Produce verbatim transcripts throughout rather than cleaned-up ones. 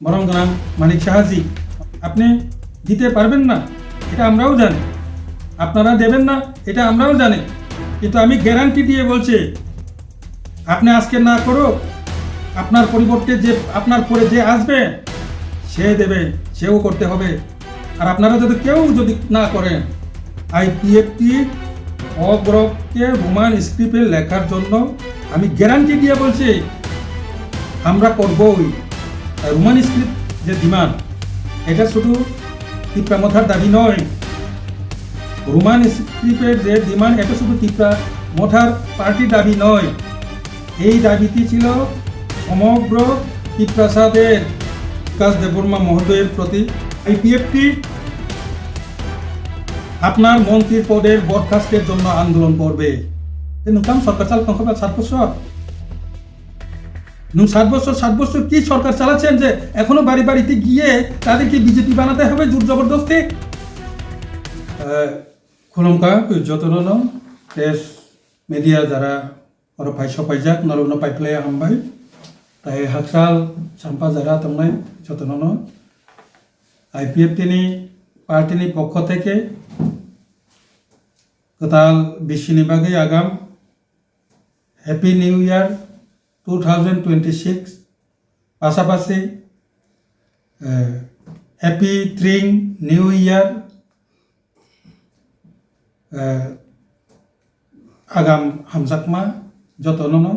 বরং গ্রাম মানিক সাহাজি, আপনি দিতে পারবেন না, এটা আমরাও জানি। আপনারা দেবেন না, এটা আমরাও জানি। কিন্তু আমি গ্যারান্টি দিয়ে বলছি, আপনি আজকে না করুক, আপনার পরিবর্তে যে, আপনার পরে যে আসবে, সে দেবে, সেও করতে হবে। আর আপনারা যদি কেউ যদি না করেন, আইপিএফটি অ গ্রুপকে রোমান স্ক্রিপ্টে লেখার জন্য আমি গ্যারান্টি দিয়ে বলছি, আমরা করবই। আর রোমান স্ক্রিপ্ট যে ডিমান্ড, এটা শুধু তিপ্রা মথার দাবি নয়। রোমান স্ক্রিপ্টের যে ডিমান্ড, এটা শুধু তিপ্রা মথার পার্টির দাবি নয়। এই দাবিটি ছিল সমগ্র তিপ্রাসাদের। বিকাশ দেববর্মা মহোদয়ের প্রতি আইপিএফটি আপনার মন্ত্রীর পদের বরখাস্তের জন্য আন্দোলন করবে। এ, নতুন সরকার চালাতে হবে সাত বছর। নু সাত বছর, সাত বছর কি সরকার চালাচ্ছেন যে এখনো বাড়ি বাড়িতে গিয়ে তাদেরকে বিজেপি বানাতে হবে জোর জবরদস্তি? এ, খুলুমকা, যতননো প্রেস মিডিয়া যারা oro phai sopaijak, norokno paiphlaiya hambai. Tai hakchal champa jara tongnai jotonono I P F T ni party ni pokho theke kwtal bisini bagwi agam Happy New Year two thousand twenty-six, pasapasi, eh, Happy Tring New Year, eh, agam hamjakma jotonono,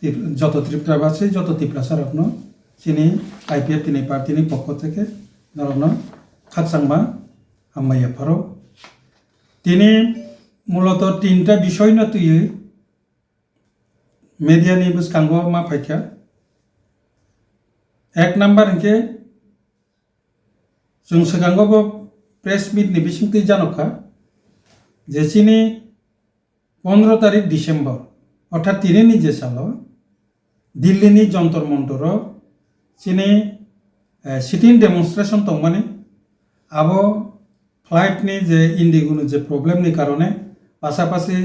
Tip-, joto Tripura basi, joto Tiprasa rokno chini I P F T ni party ni pokho theke norokno khakchangma hambai yapharo. Tini muloto tinta bisoy no twiwi media ni bwskango ma phaikha. Ek number hinkhe chwng swkango bo press meet ni bisingtwi janokha je chini pondro tarik December, orthat tini ni je salo Delhi ni Jontor Montoro chini, eh, sitting demonstration tongmani, abo flight ni je Indigo ni je problem ni karone, pasapasi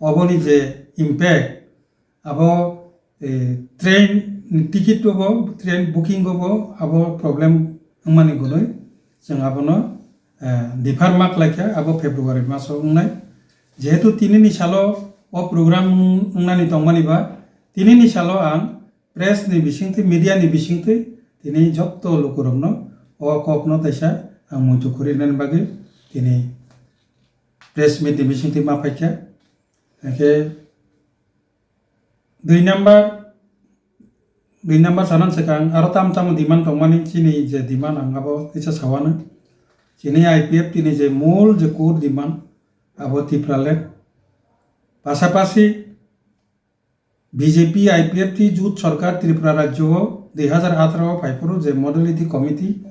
oboni je impact, abo, eh, train ticket obo, train booking obo, abo problem wngmani gunoi chwng abono, eh, defer ma khlaikha, abo February maso wngnai. Jehetu tini ni salo o program wng-, wngnani tongmani ba, tini ni salo ang press ni bisingtwi, media ni bisingtwi tini jotto lukurokno o kokno taisa ang muitu khuri rinani bagwi tini press meet ni bisingtwi ma phaikha. Hake dui number, dui number sanan swkang aro tam tamo demand tongmani chini je demand ang abo kisa sawano. Chini I P F T ni je mol je core demand abo Tipraland. Pasapasi B J P I P F T jut sorkar Tripura rajyo o dui hazar atharo o phaiphuru je modality committee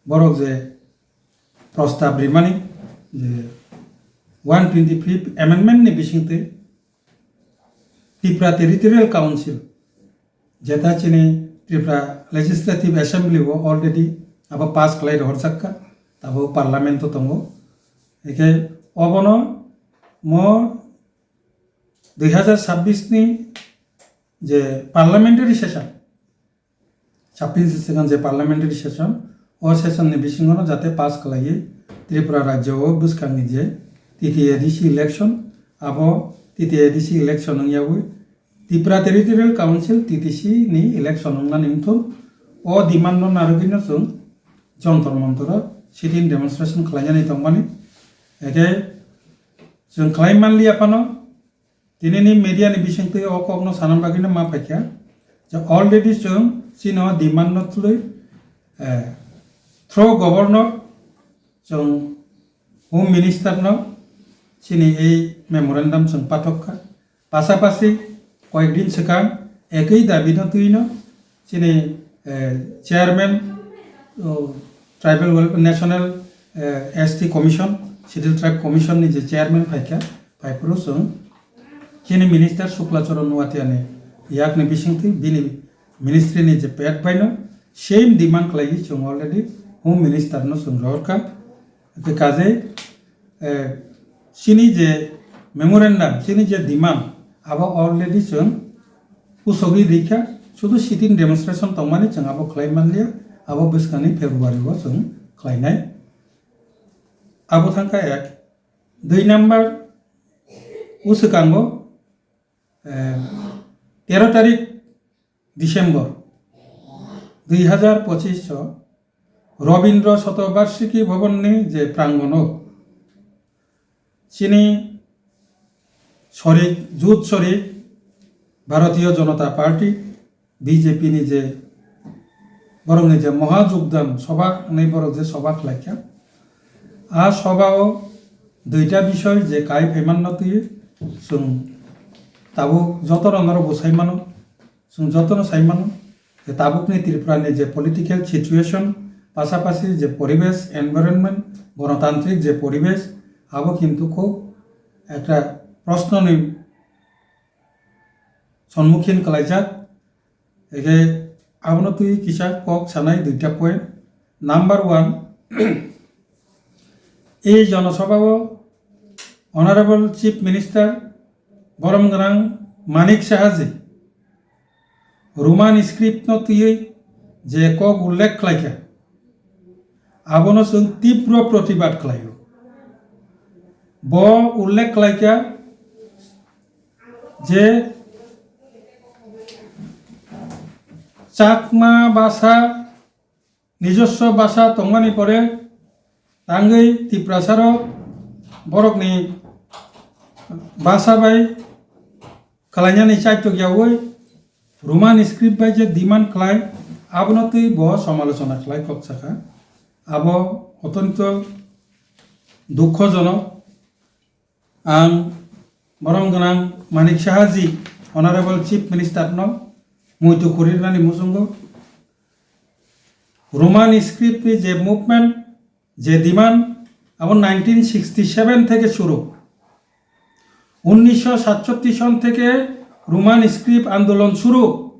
borok je prostab rimani je one twenty fifth amendment ni bisingtwi Tripura Territorial Council, jeta chini Tripura Legislative Assembly o already abo pass khlai rohorjakha, abo Parliament o tongo. Eke obono mo dui hazar sabbish ni je parliamentary session, sabbish ni swkang je parliamentary session, o session ni bisingo no jate pass khlaiwi Tripura rajyo o bwskangni je T T A D C election, abo T T A D C election wngyawi Tripura Territorial Council, T T C ni election wngnani wngthun, o demand no narwgwino chwng Jontor Montoro sitting demonstration khlainani tongmani. Eke chwng khlai manliya phano, tinini media ni bisingtwi o kokno sana bagwino ma phaikha je already chwng chini o demand no twiwi, eh, through governor chwng Home Minister no chini ei memorandum chwng pathok kha. Pasapasi koyek din swkang ekwi dabi no twino chini, eh, chairman, oh, Tribal Welfare National, eh, S T Commission, Scheduled Tribe Commission ni je chairman phaikha, phaiphuru chwng chini minister Shukla Charan Noatia ni yakni bisingtwi bini ministry ni je pet baino same demand khlaiwi chwng already Home Minister no chwng rohorkha. Hwnkhe kajai, eh, chini je memorandum, chini je demand, abo already chwng pusogwi rikha, Sudu sit-in demonstration tongmani chwng abo khlai manliya, abo bwskangni February o chwng khlainai. Abo thangkha ek. Dui number, uswkango, eh, tero tarik December dui hazar pochish o Robindra Shatobarshiki Bhavan ni je prangon o chini sorik, jut sorik, Bharatiya Janata Party, B J P ni je borokni je moha jogdan soba hwnwi borok je soba khlaikha, a soba o duita bisoi je kai phaimanno twi chwng tabuk joto rok norok bo sai mano. Chwng jotono sai mano je tabukni Tripura ni je political situation, pasapasi je poribesh, environment, gonotantrik je poribesh, abo kintu khub ekta prosno ni sonmukhin kwlaijak. Eke abono twi kisa kok sanai duita point. Number one, ei jonosabha o Honorable Chief Minister borom gwnang Manik Saha ji Roman script no twiwi je kok ullekh khlaikha, abono chwng tibro protibad khlaio. Bo ullekh khlaikha je Chakma basa, nijoswo basa tongmani pore tangwi Tiprasarok borokni basa bai khlainani chaitok yaui Roman script bai je demand khlai, abono twi bo somalochona khlai kok sakha. Abo otonto dukhojonok. Ang borom gwnang Manik Saha ji, Honorable Chief Minister no muitu khurirnani muchungo. Roman script ni je movement, je demand, abo nineteen sixty seven theke shuru. Unnisho satchottish son theke Roman script andolon shuru.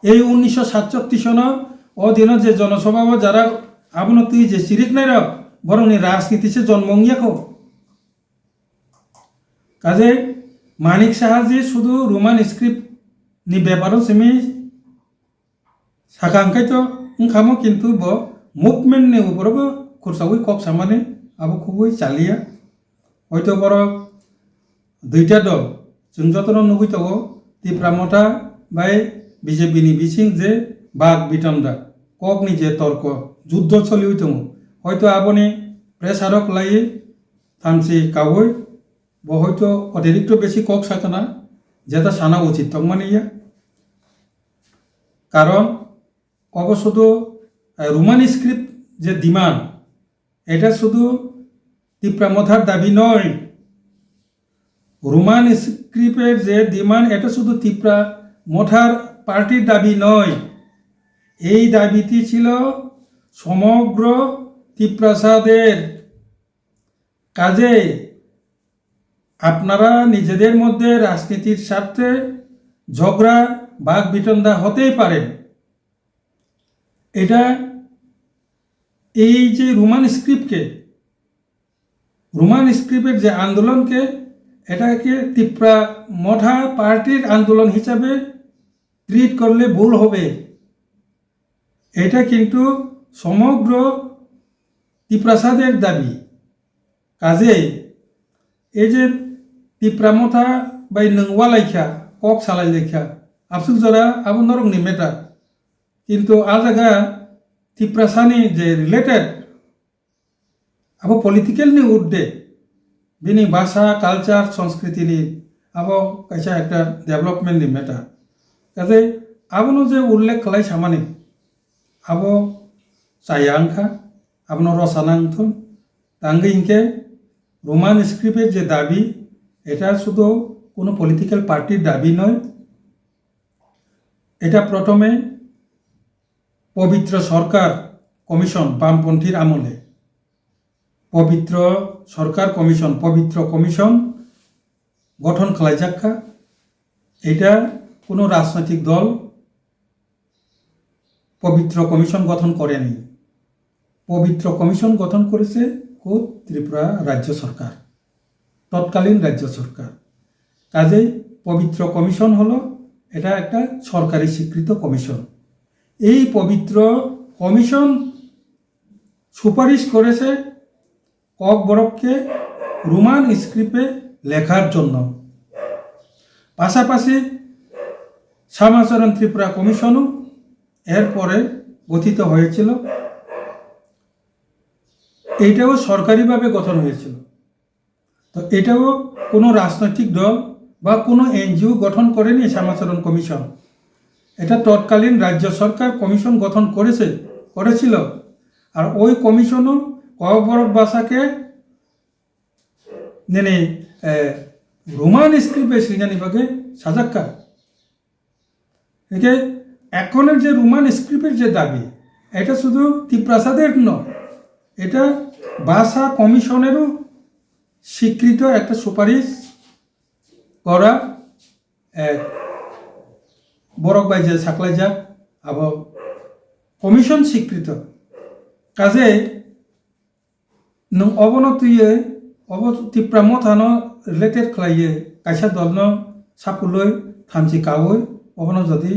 Ei unnisho satchottish sono o dino je jonosabha o jara abono twi je chiriknai rok, borokni rajniti se jonmo wngya kho. Kaje Manik Saha ji sudu Roman script ni beparo simi sakha hwnkhe to wngkhamo, kintu bo movement ni uporo bo khursaui kok samani abo khubui chaliya. Hoito borok duita dol, chwng jotono nugui tongo, Tipra Motha bai B J P ni bising je bak bitonda, kokni je torko, juddo choliui tongo. Hoito aboni pressure o kwlaiwi thansi kaui bo hoito otirikto besi kok sakana, jeta sana uchit tongmani ya. Karon obo sudu, eh, Roman script je demand, এটা শুধু তিপ্রা মথার দাবি নয়। রোমান স্ক্রিপ্টের যে ডিমান্ড, এটা শুধু তিপ্রা মথার পার্টির দাবি নয়, এই দাবিটি ছিল সমগ্র তিপ্রাসাদের। কাজেই আপনারা নিজেদের মধ্যে রাজনীতির স্বার্থে ঝগড়া, বাক বিতণ্ডা হতেই পারেন, এটা এই যে রোমান স্ক্রিপ্টকে, রোমান স্ক্রিপ্টের যে আন্দোলনকে, এটাকে তিপ্রা মথা পার্টির আন্দোলন হিসাবে ট্রিট করলে ভুল হবে। এটা কিন্তু সমগ্র তিপ্রাসাদের দাবি। কাজেই এই যে তিপ্রা মথা bai nwng walaikha, kok salailaikha, absuk jora abo norokni matter. Kintu a jaga Tiprasani je related, abo political ni urde, bini basa, culture, sanskriti ni abo kaisa ekta development ni matter. Kaje abono je ullekh khlai samani, abo chaya wngkha, abono rwchana wngthun. Tangwi hinkhe Roman script-er je dabi, eta sudu kono political party-r dabi noi, eta prothome পবিত্র সরকার কমিশন বামপন্থীর আমলে পবিত্র সরকার কমিশন, পবিত্র কমিশন গঠন খালাইজাক্কা। এটা কোনো রাজনৈতিক দল পবিত্র কমিশন গঠন করেনি। পবিত্র কমিশন গঠন করেছে খোদ ত্রিপুরা রাজ্য সরকার, তৎকালীন রাজ্য সরকার। কাজেই পবিত্র কমিশন হলো এটা একটা সরকারি স্বীকৃত কমিশন। এই পবিত্র কমিশন সুপারিশ করেছে ককবরককে রোমান স্ক্রিপ্টে লেখার জন্য। পাশাপাশি শ্যামাচরণ ত্রিপুরা কমিশনও এরপরে গঠিত হয়েছিল। এইটাও সরকারিভাবে গঠন হয়েছিল। তো এটাও কোনো রাজনৈতিক দল বা কোনো এনজিও গঠন করেনি শ্যামাচরণ কমিশন। এটা তৎকালীন রাজ্য সরকার কমিশন গঠন করেছে, করেছিল। আর ওই কমিশনও ককবরক ভাষাকে nini, eh, Roman script bai swinani bagwi sajakka. Hingke ekhonor je Roman script-er je dabi, eta sudhu Tiprasa-der no, eta Bhasha Commission-erও স্বীকৃত একটা সুপারিশ করা, eh, borok bai je saklaijak abo commission স্বীকৃত. Kajei nwng obono twiwi, obo Tipra Mothano related khlaiwi kaisa dolno sapulwi thamchi kaui obono jodi,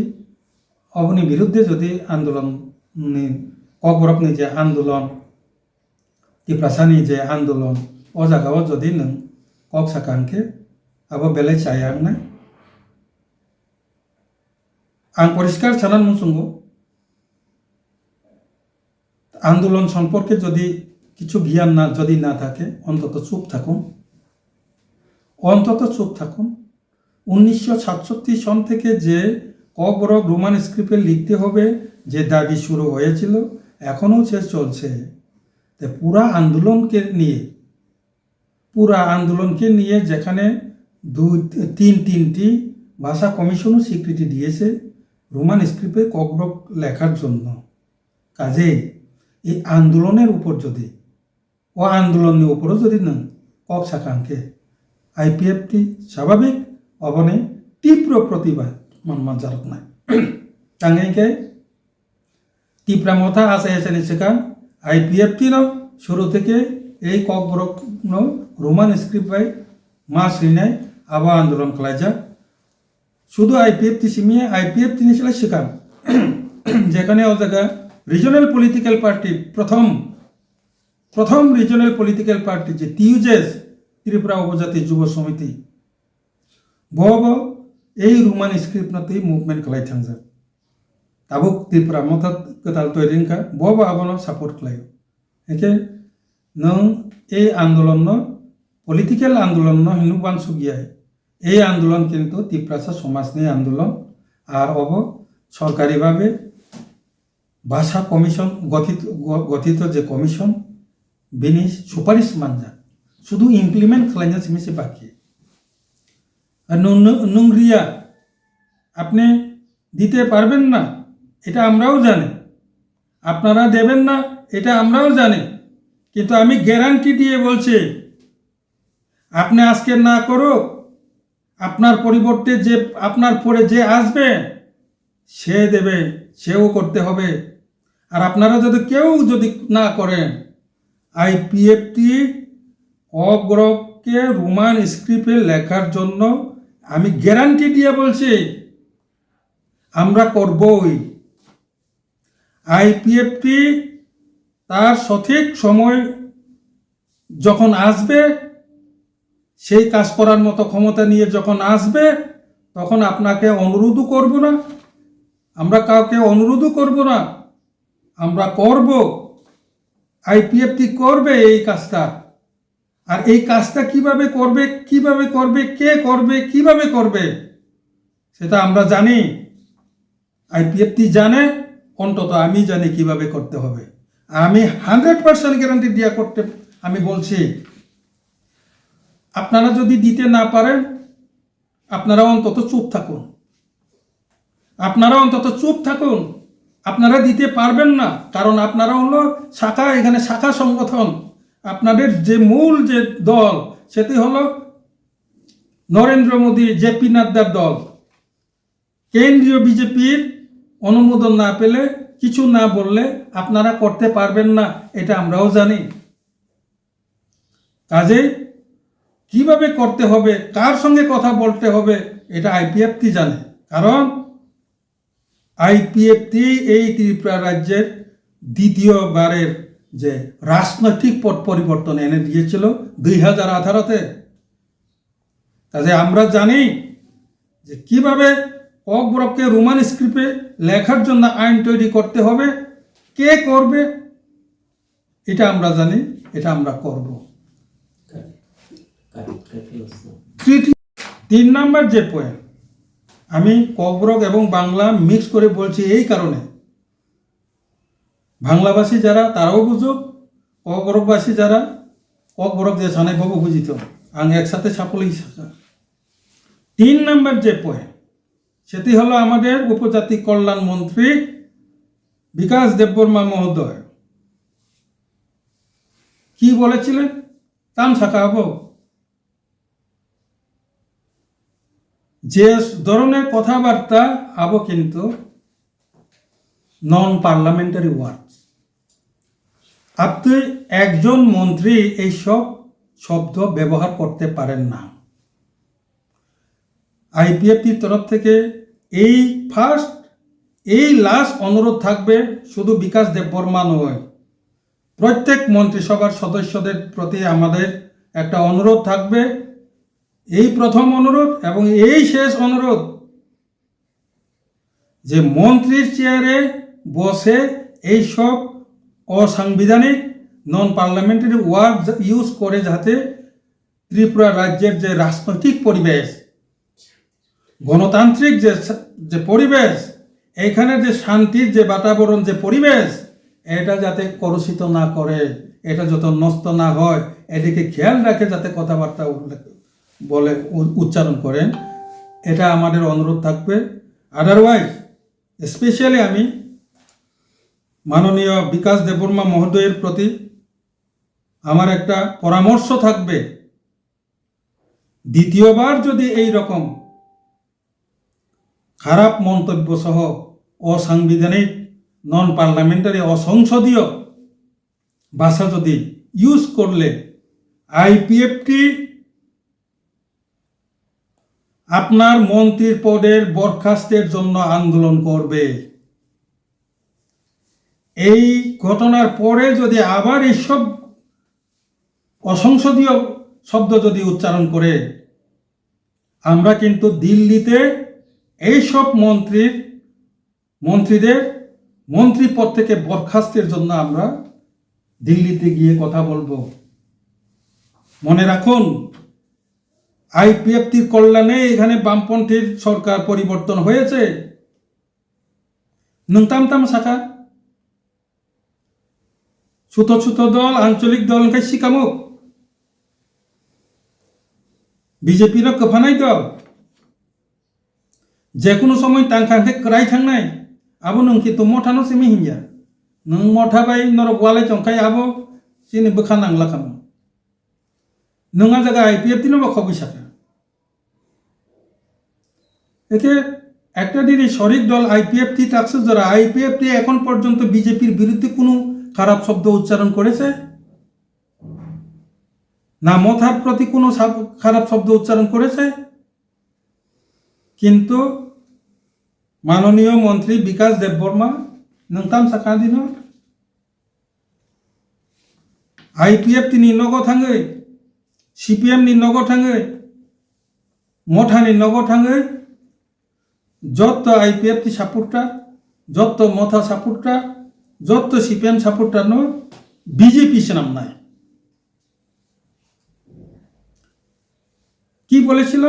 oboni biruddhe jodi andolon ni, Kokborokni je andolon, Tiprasani je andolon, o jagao jodi nwng kok saka hwnkhe abo belai chaya wngnai. Ang poriskar sana muchungo, আন্দোলন সম্পর্কে যদি কিছু জ্ঞান না, যদি না থাকে, অন্তত চুপ থাকুন, অন্তত চুপ থাকুন। উনিশশো সাতষট্টি সন থেকে যে ককবরক রোমান স্ক্রিপ্টে লিখতে হবে, যে দাবি শুরু হয়েছিল, এখনও সে চলছে। তো পুরা আন্দোলনকে নিয়ে, পুরা আন্দোলনকে নিয়ে যেখানে দুই, তিন, তিনটি ভাষা কমিশনও স্বীকৃতি দিয়েছে রোমান স্ক্রিপ্টে ককবরক লেখার জন্য। কাজেই এই আন্দোলনের উপর যদি, ও আন্দোলনের উপরও যদি nwng kok saka hwnkhe, IPFT স্বাভাবিক oboni তীব্র প্রতিবাদ manma jaroknai. Tangwi hwnkhe Tipra Motha achai achai ni swkang IPFT no শুরু থেকে এই Kokborok no Roman script bai ma swinai abo আন্দোলন khlaijak. শুধু IPFT simi ya, IPFT ni slai swkang যেখানে o jaga regional political party প্রথম, প্রথম regional political party je টিইউজেএস, ত্রিপুরা উপজাতি যুব সমিতি, bo bo এই Roman script no twi movement khlai thangjak. Tabuk Tipra Motha kwtal toiri wngkha, bo bo abono support khlaio. Hingkhe nwng ei andolon no political andolon no hinwi uansuk ya. Ei andolon kintu Tiprasa somaj ni andolon, ar obo sorkari bhabe Bhasha Commission gothit-, go-, gothito je commission, bini suparish manjak, sudu implement khlaina simi se baki. আর নুন-, নুংরিয়া, আপনি দিতে পারবেন না, এটা আমরাও জানি। আপনারা দেবেন না, এটা আমরাও জানি। কিন্তু আমি গ্যারান্টি দিয়ে বলছি, আপনি আজকে না করুক, আপনার পরিবর্তে যে, আপনার পরে যে আসবে, সে দেবে, সেও করতে হবে। আর আপনারা যদি কেউ যদি না করেন, আইপিএফটি ককবরককে রোমান স্ক্রিপ্টে লেখার জন্য আমি গ্যারান্টি দিয়ে বলছি, আমরা করবই। আইপিএফটি তার সঠিক সময় যখন আসবে, সেই কাজ করার মতো ক্ষমতা নিয়ে যখন আসবে, তখন আপনাকে অনুরোধও করব না, আমরা কাউকে অনুরোধও করব না, আমরা করব। আইপিএফটি করবে এই কাজটা। আর এই কাজটা কিভাবে করবে, কিভাবে করবে, কে করবে, কিভাবে করবে, সেটা আমরা জানি। আইপিএফটি জানে, অন্তত আমি জানি কিভাবে করতে হবে। আমি হান্ড্রেড পার্সেন্ট গ্যারান্টি দিয়া করতে আমি বলছি। আপনারা যদি দিতে না পারেন, আপনারা অন্তত চুপ থাকুন। আপনারা অন্তত চুপ থাকুন। আপনারা দিতে পারবেন না, কারণ আপনারা হলো শাখা, এখানে শাখা সংগঠন। আপনাদের যে মূল যে দল, সেটি হলো নরেন্দ্র মোদী, জেপি নাড্ডার দল। কেন্দ্রীয় বিজেপির অনুমোদন না পেলে, কিছু না বললে আপনারা করতে পারবেন না, এটা আমরাও জানি। কাজেই কিভাবে করতে হবে, কার সঙ্গে কথা বলতে হবে, এটা আইপিএফটি জানে। কারণ আইপিএফটি এই ত্রিপুরা রাজ্যের দ্বিতীয়বারের যে রাজনৈতিক পট পরিবর্তন এনে দিয়েছিল দুই হাজার আঠারোতে। কাজে আমরা জানি যে কিভাবে ককবরককে রোমান স্ক্রিপ্টে লেখার জন্য আইন তৈরি করতে হবে, কে করবে, এটা আমরা জানি, এটা আমরা করব। তৃতীয়, তিন নাম্বার যে পয়েন্ট, আমি ককবরক এবং বাংলা মিক্স করে বলছি এই কারণে, বাংলাভাষী যারা তারাও বুঝুক, ককবরকবাসী যারা, ককবরক যে সানাই বাবু বুঝিত, আং একসাথে সকলেই সাকা। তিন নাম্বার যে পয়েন্ট, সেটি হলো আমাদের উপজাতি কল্যাণ মন্ত্রী বিকাশ দেববর্মা মহোদয় কি বলেছিলেন? তাম সাকা হবো। যে ধরনের কথাবার্তা, আবো কিন্তু নন পার্লামেন্টারি ওয়ার্ডস। আপনি একজন মন্ত্রী এইসব শব্দ ব্যবহার করতে পারেন না। আইপিএফটির তরফ থেকে এই ফার্স্ট, এই লাস্ট অনুরোধ থাকবে, শুধু বিকাশ দেববর্মা নয়, প্রত্যেক মন্ত্রিসভার সদস্যদের প্রতি আমাদের একটা অনুরোধ থাকবে। এই প্রথম অনুরোধ এবং এই শেষ অনুরোধ যে মন্ত্রীর চেয়ারে বসে এইসব অসাংবিধানিক নন পার্লামেন্টারি ওয়ার্ড ইউজ করে যাতে ত্রিপুরা রাজ্যের যে রাজনৈতিক পরিবেশ, গণতান্ত্রিক যে স-, যে পরিবেশ, এখানে যে শান্তির যে বাতাবরণ, যে পরিবেশ, এটা যাতে কলুষিত না করে, এটা যত নষ্ট না হয়, এদিকে খেয়াল রাখে যাতে কথাবার্তা উল্লেখ, বলে উ-, উচ্চারণ করেন, এটা আমাদের অনুরোধ থাকবে। আদারওয়াইজ, স্পেশালি আমি মাননীয় বিকাশ দেববর্মা মহোদয়ের প্রতি আমার একটা পরামর্শ থাকবে, দ্বিতীয়বার যদি এই রকম খারাপ মন্তব্য সহ অসাংবিধানিক, নন পার্লামেন্টারি, অসংসদীয় ভাষা যদি ইউজ করলে আইপিএফটি আপনার মন্ত্রীর পদের বরখাস্তের জন্য আন্দোলন করবে। এই ঘটনার পরে যদি আবার এইসব অসংসদীয় শব্দ যদি উচ্চারণ করে, আমরা কিন্তু দিল্লিতে এইসব মন্ত্রীর, মন্ত্রীদের মন্ত্রী পদ থেকে বরখাস্তের জন্য আমরা দিল্লিতে গিয়ে কথা বলবো। মনে রাখুন, আইপিএফটির কল্যাণে এখানে বামপন্থীর সরকার পরিবর্তন হয়েছে। Nwng tam tam saka? Suto suto dol, ancholik dol hwnkhe sikamuk. Bijepi no kwphanai dol. Jekunu somoi tangkha hwnkhe kwrai thangnai. Abo nwng kintu mothano simi hinya. Nwng motha bai norok walai tongkhai abo chini bwkha nangla kamo. Nwng a jaga IPFT no bo khobwi saka. একে একটা জিনিস শরিক দল আইপিএফটি টাকসু যারা আইপিএফটি এখন পর্যন্ত বিজেপির বিরুদ্ধে কোনো খারাপ শব্দ উচ্চারণ করেছে? না মথার প্রতি কোনো সাব-, খারাপ শব্দ উচ্চারণ করেছে? কিন্তু মাননীয় মন্ত্রী বিকাশ Debbarma nwng tam sakha dino IPFT ni nogo thangwi, CPM ni nogo thangwi, motha ni nogo thangwi, jotto IPFT supporter, jotto motha supporter, jotto CPM supporter no BJP swnamnai. কি বলেছিল?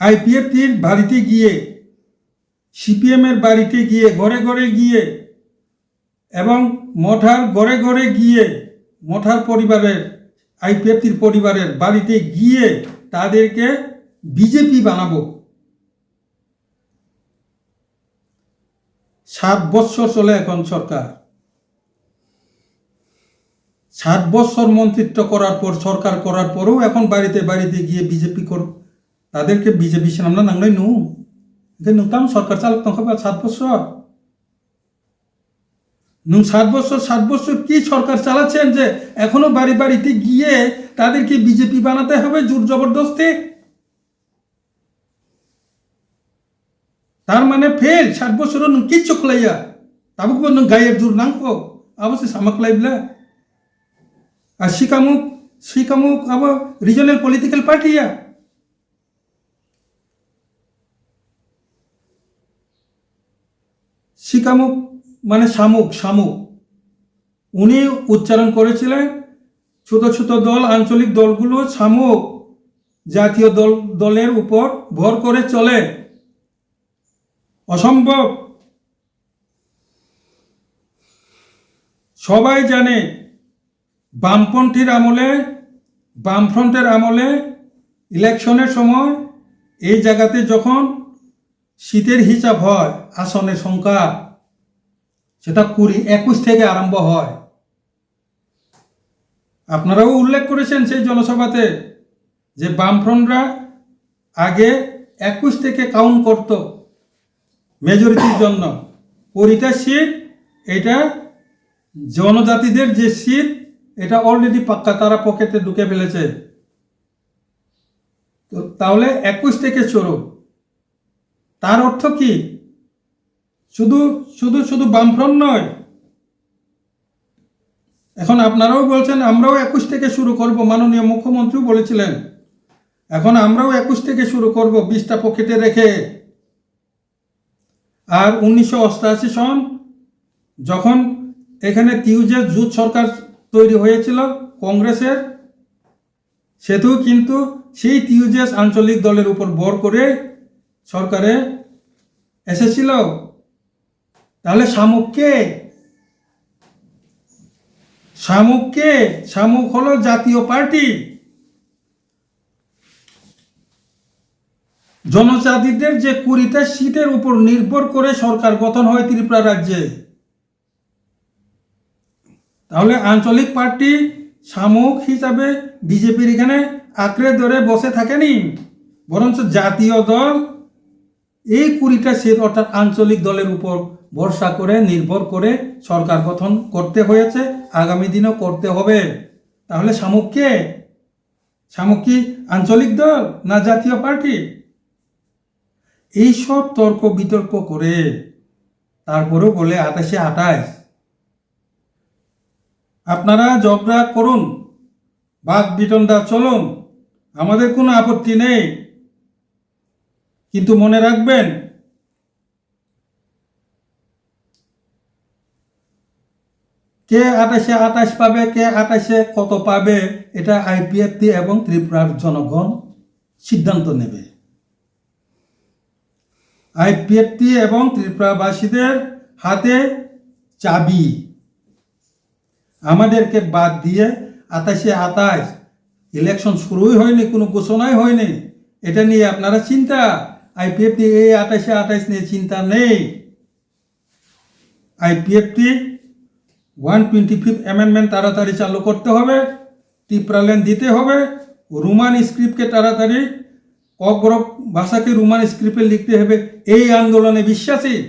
আইপিএফটির বাড়িতে গিয়ে, সিপিএম এর বাড়িতে গিয়ে, ঘরে ঘরে গিয়ে এবং মঠার ঘরে ঘরে গিয়ে, মঠার পরিবারের, আইপিএফটির পরিবারের বাড়িতে গিয়ে তাদেরকে বিজেপি বানাবো। সাত বৎসর চলে এখন সরকার। সাত বছর মন্ত্রিত্ব করার পর, সরকার করার পরেও এখন বাড়িতে বাড়িতে গিয়ে বিজেপি কর-, তাদেরকে BJP swnamna nangnai nwng? Hwnkhe nwng tamo সরকার চালক tongkha ba সাত বছর? Nwng সাত বছর, সাত বছর কি সরকার চালাচ্ছেন যে এখনো বাড়ি বাড়িতে গিয়ে তাদেরকে বিজেপি বানাতে হবে জোর জবরদস্তি? Tar mane fail, sat bochoro nwng kichu khlaiya. Tabukbo nwng gaiyer jur nangkho, abo se sama khlai bla. A sikamuk, sikamuk abo regional political party ya. Sikamuk mane samuk, samuk. উনি উচ্চারণ করেছিলেন, ছোট ছোট দল, আঞ্চলিক দলগুলো শামুক জাতীয় দল, দলের উপর ভর করে চলে। অসম্ভব। সবাই জানে, বামপন্থীর আমলে, বামফ্রন্টের আমলে ইলেকশনের সময় এই জায়গাতে যখন সিটের হিসাব হয়, আসনের সংখ্যা, সেটা কুড়ি, একুশ থেকে আরম্ভ হয়। আপনারাও উল্লেখ করেছেন সেই জনসভাতে যে বামফ্রন্টরা আগে একুশ থেকে কাউন্ট করত মেজরিটির জন্য। কুড়িটা সিট, এটা জনজাতিদের যে সিট, এটা অলরেডি পাক্কা, তারা পকেটে ঢুকে ফেলেছে। তো তাহলে একুশ থেকে শুরু। তার অর্থ কি? শুধু, শুধু, শুধু বামফ্রন্ট নয়। এখন আপনারাও বলছেন, "আমরাও একুশ থেকে শুরু করব", মাননীয় মুখ্যমন্ত্রীও বলেছিলেন। এখন আমরাও একুশ থেকে শুরু করব, বিশটা পকেটে রেখে। আর উনিশশো অষ্টাশি সন যখন এখানে টিউজে জোট সরকার তৈরি হয়েছিল কংগ্রেসের, সেটিও কিন্তু সেই টিউজেস আঞ্চলিক দলের উপর ভর করে সরকারে এসেছিল। তাহলে শামুক কে? শামুক কে? শামুক হলো জাতীয় পার্টি। জনজাতিদের যে কুড়িটা সিটের উপর নির্ভর করে সরকার গঠন হয় ত্রিপুরা রাজ্যে। তাহলে আঞ্চলিক পার্টি শামুক হিসাবে বিজেপির এখানে আঁকড়ে ধরে বসে থাকেনি, বরঞ্চ জাতীয় দল এই কুড়িটা সিট অর্থাৎ আঞ্চলিক দলের উপর ভরসা করে, নির্ভর করে সরকার গঠন করতে হয়েছে, আগামী দিনও করতে হবে। তাহলে শামুক কে? শামুক কি আঞ্চলিক দল না জাতীয় পার্টি? এইসব তর্ক বিতর্ক করে তারপরেও বলে আঠাশে আঠাশ। আপনারা ঝগড়া করুন, বাক বিতণ্ডা চলুন, আমাদের কোনো আপত্তি নেই। কিন্তু মনে রাখবেন, কে আঠাশে আঠাশ পাবে, কে আঠাশে কত পাবে, এটা আইপিএফটি এবং ত্রিপুরার জনগণ সিদ্ধান্ত নেবে। আইপিএফটি এবং ত্রিপুরাবাসীদের হাতে চাবি। আমাদেরকে বাদ দিয়ে আঠাশে আঠাশ, ইলেকশন শুরুই হয়নি, কোনো ঘোষণাই হয়নি, এটা নিয়ে আপনারা চিন্তা? আইপিএফটি এই আঠাশে আঠাশ নিয়ে চিন্তা নেই। IPFT one twenty fifth amendment তাড়াতাড়ি চালু করতে হবে, টিপ্রাল্যান্ড দিতে হবে, রোমান স্ক্রিপ্টকে তাড়াতাড়ি, ককবরক ভাষাকে রোমান স্ক্রিপ্টে লিখতে হবে, এই আন্দোলনে বিশ্বাসী।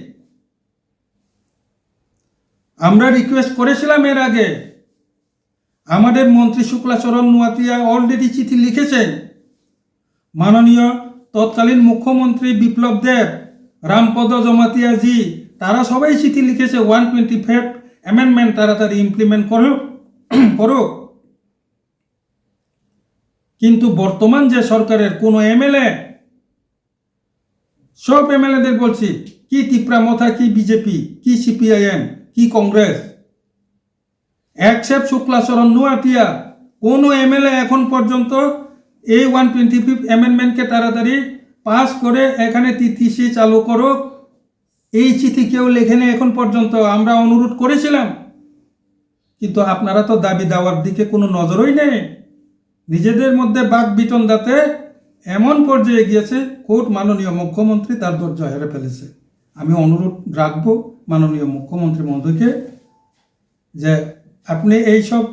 আমরা রিকোয়েস্ট করেছিলাম এর আগে, আমাদের মন্ত্রী শুক্লাচরণ নুয়াতিয়া অলরেডি চিঠি লিখেছেন। মাননীয় তৎকালীন মুখ্যমন্ত্রী বিপ্লব দেব, রামপদ জমাতিয়া জি, তারা সবাই চিঠি লিখেছে ওয়ান টোয়েন্টি ফিফথ অ্যামেন্ডমেন্ট তাড়াতাড়ি ইমপ্লিমেন্ট করুক, করুক। কিন্তু বর্তমান যে সরকারের কোনো এমএলএ, সব এমএলএদের বলছি, কি তিপ্রা মথা, কি বিজেপি, কি সিপিআইএম, কি কংগ্রেস, এক্সেপ্ট শুক্লাচরণ নুয়াতিয়া, কোনো এমএলএ এখন পর্যন্ত এই ওয়ান টোয়েন্টি ফিফথ অ্যামেন্ডমেন্টকে তাড়াতাড়ি পাস করে এখানে টিটিসি চালু করুক, এই চিঠি কেউ লেখেনি এখন পর্যন্ত। আমরা অনুরোধ করেছিলাম, কিন্তু আপনারা তো দাবি দাওয়ার দিকে কোনো নজরই নেই। নিজেদের মধ্যে বাক বিতণ্ডাতে এমন পর্যায়ে গিয়েছে, কোর্ট মাননীয় মুখ্যমন্ত্রী তার ধৈর্য হেরে ফেলেছে। আমি অনুরোধ রাখবো মাননীয় মুখ্যমন্ত্রী মহোদয়কে যে আপনি এই সব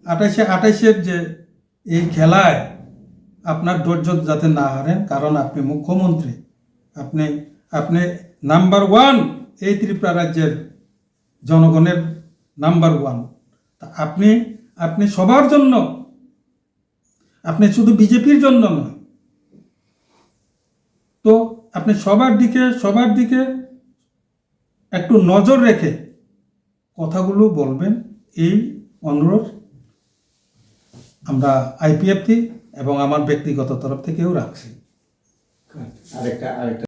আঠাশে আঠাশের যে এই খেলায় আপনার ধৈর্য যাতে না হারেন, কারণ আপনি মুখ্যমন্ত্রী, আপনি, আপনি নাম্বার ওয়ান এই ত্রিপুরা রাজ্যের জনগণের নাম্বার ওয়ান। তা আপনি, আপনি সবার জন্য, আপনি শুধু বিজেপির জন্য নয়। তো আপনি সবার দিকে, সবার দিকে একটু নজর রেখে কথাগুলো বলবেন, এই অনুরোধ আমরা আইপিএফটি এবং আমার ব্যক্তিগত তরফ থেকেও রাখছি। আরেকটা আরেকটা